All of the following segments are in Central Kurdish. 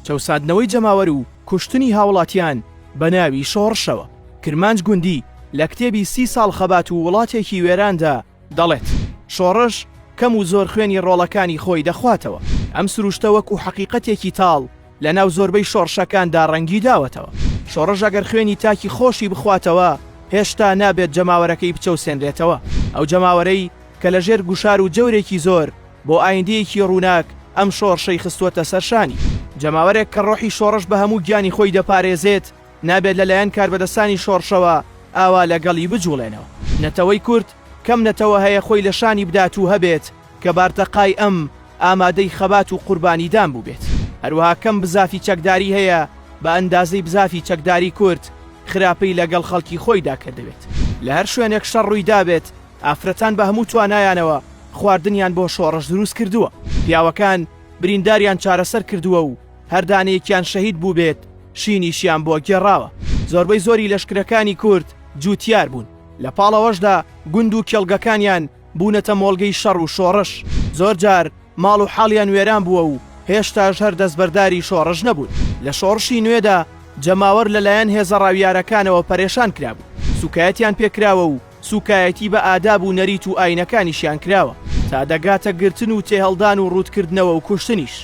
چەوساندنەوەی جەماوەر و کوشتنی هاوڵاتیان بە ناوی شۆڕشەوە. کرمانج گوندی لە کتێبی سی ساڵ خەبات و وڵاتێکی وێراندا دەڵێت، شۆڕش کەم و زۆر خوێنی ڕۆڵەکانی خۆی دەخواتەوە. ئەم سروشتە وەکو حەقیقەتێکی تاڵ لە ناو زۆربەی شۆڕشەکاندا ڕەنگی داوەتەوە. شۆڕش ئەگەر خوێنی تاکی خۆشی بخواتەوە، هێشتا نابێت جەماوەرەکەی بچەوسێنرێتەوە. ئەو جەماوەرەی کە لە ژێر گوشار و جەورێکی زۆر بۆ ئایندەیەکی ڕووناک ئەم شۆڕشەی خستووەتە سەر شانی. جەماوەرێک کە ڕۆحی شۆڕش بە هەموو گیانی خۆی دەپارێزێت، نابێت لە لایەن کاربەدەستانی شۆڕشەوە ئاوا لە گەڵی بجوڵێنەوە. نەتەوەی کورد کەم نەتەوە هەیە خۆی لە شانی بدات و هەبێت کە بارتەقای ئەم ئامادەی خەبات و قوربانیدان بووبێت. هەروەها کەم بزافی چەکداری هەیە بە ئەندازەی بزافی چەکداری کورد خراپەی لە گەڵ خەڵکی خۆیدا کردبێت. لە هەر شوێنێک شەڕ ڕووی دابێت ئافرەتان بە هەموو توانایانەوە خواردنیان بۆ شۆڕش دروست کردووە. پیاوەکان برینداریان چارەسەر کردووە و هەر دانەیەکیان شەهید بووبێت شینیشیان بۆ گێڕاوە. زۆربەی زۆری لەشکرەکانی کورد جووتیار بوون. لە پاڵ ئەوەشدا گوند و کێڵگەکانیان بوونەتە مۆڵگەی شەڕ و شۆڕش. زۆر جار ماڵ و حاڵیان وێران بووە و هێشتاش هەر دەستبەرداری شۆڕش نەبوون. لە شۆڕشی نوێدا جەماوەر لە لایەن هێزە ڕاویارەکانەوە پەرێشان کرابوو. سووکایەتیان پێ کراوە و سووکایەتی بە ئاداب و نەریت و ئاینەکانیشیان کراوە، تا دەگاتە گرتن و تێهەڵدان و ڕووتکردنەوە و کوشتنیش.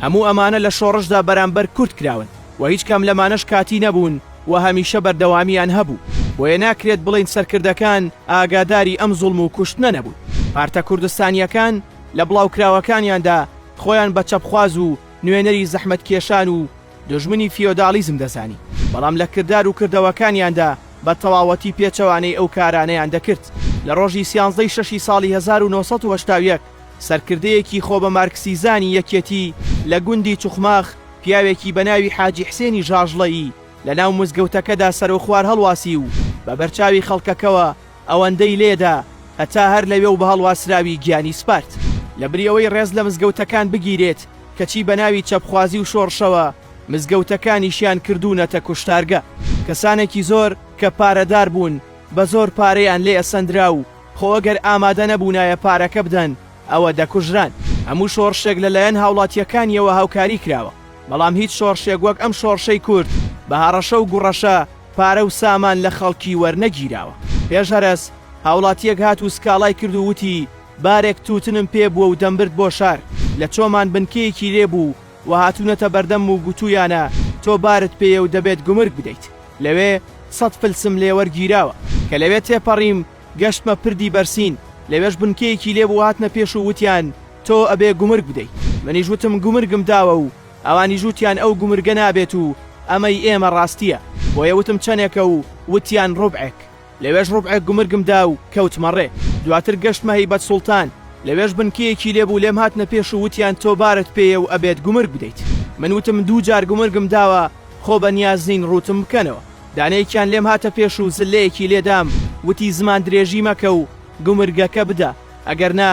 هەموو ئەمانە لە شۆڕشدا بەرامبەر کورد کراون و هیچ کام لەمانەش کاتی نەبوون و هەمیشە بەردەوامییان هەبوو. بۆیە ناکرێت بڵێین سەرکردەکان ئاگاداری ئەم زوڵم و کوشتنە نەبوون. پارتە کوردستانییەکان لە بڵاوکراوەکانیاندا خۆیان بە چەپخواز و نوێنەری زەحمەتکێشان و دوژمنی فیۆداڵیزم دەزانی، بەڵام لە کردار و کردەوەکانیاندا بە تەواوەتی پێچەوانەی ئەو کارانەیان دەکرد. لە ڕۆژی سیانزدەی شەشی ساڵی 1981 سەرکردەیەکی خۆ بە مارکسیزانی یەکێتی لە گوندی چوخماخ پیاوێکی بە ناوی حاجی حسێنی ژاژڵەیی لە ناو مزگەوتەکەدا سەرەوخوار هەڵواسی و بە بەرچاوی خەڵکەکەوە ئەوەندەی لێدا هەتا هەر لەوێ و بە هەڵواسراوی گیانی سپارد. لە بری ئەوەی ڕێز لە مزگەوتەکان بگیرێت، کەچی بە ناوی چەپخوازی و شۆڕشەوە مزگەوتەکانیشیان کردوونەتە کوشتارگە. کەسانێکی زۆر کە پارەدار بوون بە زۆر پارەیان لێ ئەسەندرا و خۆ ئەگەر ئامادە نەبوونایە پارەکە بدەن ئەوە دەکوژران. هەموو شۆڕشێک لە لایەن هاوڵاتییەکانییەوە هاوکاری کراوە، بەڵام هیچ شۆڕشێک وەک ئەم شۆڕشەی کورد بە هەڕەشە و گوڕەشە پارە و سامان لە خەڵکی وەرنەگیراوە. پێش هەرەس، هاوڵاتییەک هات و سکاڵای کرد و وتی، بارێک تووتنم پێ بووە و دەمبرد بۆ شار، لە چۆمان بنکەیەکی لێ بوو و هاتوونەتە بەردەمم و گوتوویانە تۆ بارت پێیە و دەبێت گومرگ بدەیت. لەوێ سەت فلسم لێ وەرگیراوە. کە لەوێ تێپەڕیم، گەشتمە پردی بەرسین، لەوێش بنکەیەکی لێ بوو هاتنە پێش و وتیان تۆ ئەبێ گومرگ بدەی. منیش وتم گومرگم داوە و ئەوانیش وتیان ئەو گومرگە نابێت و ئەمەی ئێمە ڕاستییە. بۆیە وتم چەنێکە و وتیان ڕوبعێک. لەوێش ڕوبعێک گومرگم دا و کەوتمە ڕێ. دواتر گەشتمە هەیبەت سوڵتان، لەوێش بنکەیەکی لێ بوو لێم هاتنە پێش و وتیان تۆ بارت پێیە و ئەبێت گومرگ بدەیت. من وتم دوو جار گومرگم داوە خۆ بە نیاز نین ڕووتم بکەنەوە. دانەیەکیان لێم هاتە پێش و زللەیەکی لێ دام، وتی زمان درێژی مەکە و گومرگەکە بدە، ئەگەر نا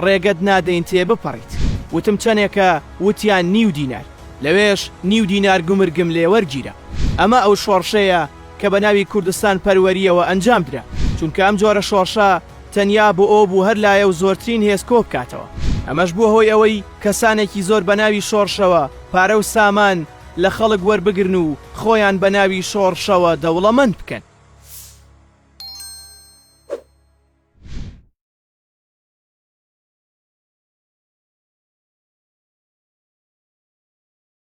ڕێگەت نادەین تێ بپەڕیت. وتم چەنێکە؟ وتیان نیو دینار. لەوێش نیو دینار گومرگم لێ وەرگیرا. ئەمە ئەو شۆڕشەیە کە بە ناوی کوردستان پەروەرییەوە ئەنجام درا. چونکە ئەم جۆرە شۆڕشە تەنیا بۆ ئەوە بوو هەر لایە و زۆرترین هێز کۆ بکاتەوە. ئەمەش بووە هۆی ئەوەی کەسانێکی زۆر بە ناوی شۆڕشەوە پارە و سامان لە خەڵک وەربگرن و خۆیان بە ناوی شۆڕشەوە دەوڵەمەند بکەن.